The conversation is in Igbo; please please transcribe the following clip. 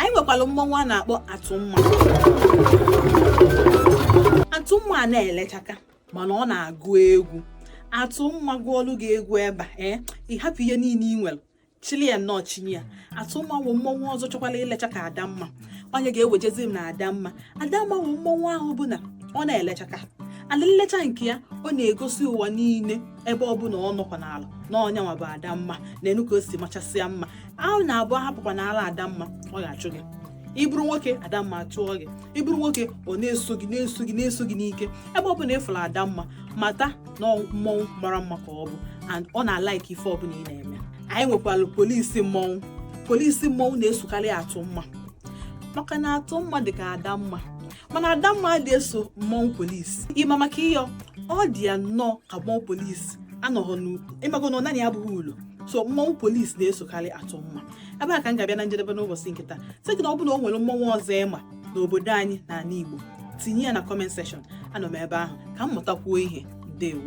Anyị nwekwara mmọnwụ a na-akpọ Atụmma. Atụmma a na-elechaka, mana ọ na-agụ egwu. Atụmma gụọlụ gị egwu ebe a, ee, ị hapụ ihe niile ị nwere, chili ya nnọọ, chinye ya. Atụmma wụ mmọnwụ ọzọ chọkwala ilecha ka Adamma. Onye ga-ewejezi m na Adamma. Adamma wụ mmọnwụ ahụ bụ na ọ na-elechaka ala nlecha nke ya, ọ na-egosi ụwa niile ebe ọ bụla ọ nọkwa n'ala na ọnyanwa bụ Adamma na enu ka o si machasịa mma. Ahụ na-abụ ahapụkwa n'ala Adamma, ọ ga-achụ gị. Ị bụrụ nwoke, Adamma achụọ gị. Ị bụrụ nwoke, ọ na-eso gị, na-eso gị, na-eso gị n'ike. Ebe ọ bụla ịfụrụ Adamma, mata na mmọnwụ mara mma ka ọ bụ, and ọ na-alike ife ọbụla ị na-eme. Anyị nwekwara polisi mmọnwụ. Polisi mmọnwụ na-esokarị Atụmma, maka na Atụmma dị ka Adamma, mana Adamma adị eso mmọnwụ polisi. Ịma maka ịyọ ọ dị ya nnọọ ka mmọnwụ polisi anọghị n'ịmago na naanị ya abụghị ụlọ. So mmọnwụ polisi na-esokarị Atụmma. Ebe a ka m ga-abịa na njedebe n'ụbọchị nke taa. Sị gị na ọ bụ na o nwere mmọnwụ ọzọ ịma n'obodo anyị n'ala Igbo, tinye ya na comment section. Anọ m ebe ahụ ka m mụtakwuo ihe. Ndewo.